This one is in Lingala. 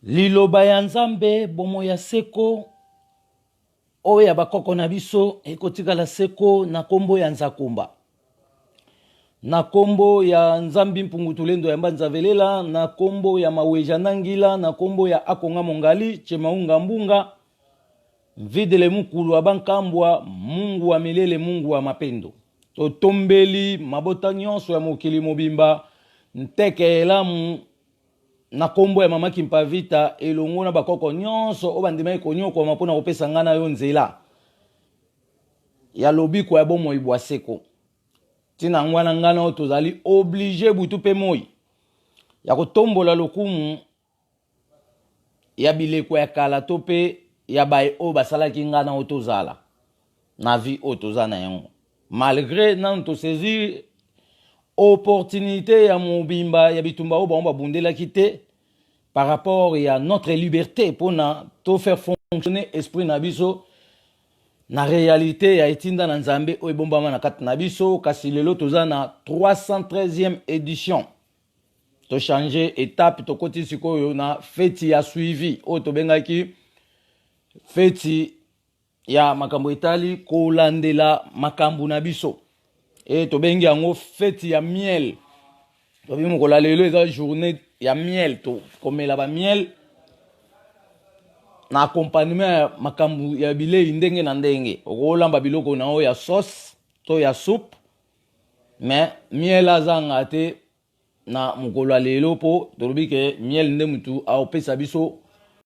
Liloba ya Nzambe, bomoi ya seko oyo ya bakoko na biso ekotikala seko na kombo ya Nzakomba, na kombo ya Nzambi Mpungu Tulendo ya Mbanza Velela, na kombo ya Maweja Nangila, na kombo ya Akonga Mongali Chemaunga Mbunga Mvidele Mukulu wa Bankambwa, Mungu wa milele, Mungu wa mapendo. Totombeli mabota nyonso ya mokili mobimba nteke elamu na kombo ya Mama Kimpavita elongo na bakoko nyonso oyo bandimaki konyokwama mpo na kopesa ngai na yo nzela ya lobiko ya bomoi bwa seko. Ntina yango wana ngai na yo tozali oblige butu mpe moi ya kotombola lokumu ya bileko ya kala to mpe ya baye oyo basalaki ngai na oyo tozala na vie oyo toza na yango, malgré nanu tosaisir opportunité ya mobimba ya bitumba oyo bango babundelaki te par rapport ya notre liberté, mpona to faire fonctionner esprit na biso na réalité ya etinda na Nzambe oyo ebombama na kati na biso. Kasi lelo toza na 313e édition, tochange étape, tokoti sikoyo na feti ya suivi oyo tobengaki feti ya makambo etali kolandela makambo na biso, e tobengi yango feti ya miel. Tobi mokolo ya lelo eza journée ya miel, tokomela bamiel na accompagnement ya makambo ya bilei ndenge na ndenge. Okolamba biloko na oyo ya sauce to ya soupe, mais miel azanga te na mokolo ya lelo, mpo tolobi ke miel nde mutu aopesa biso.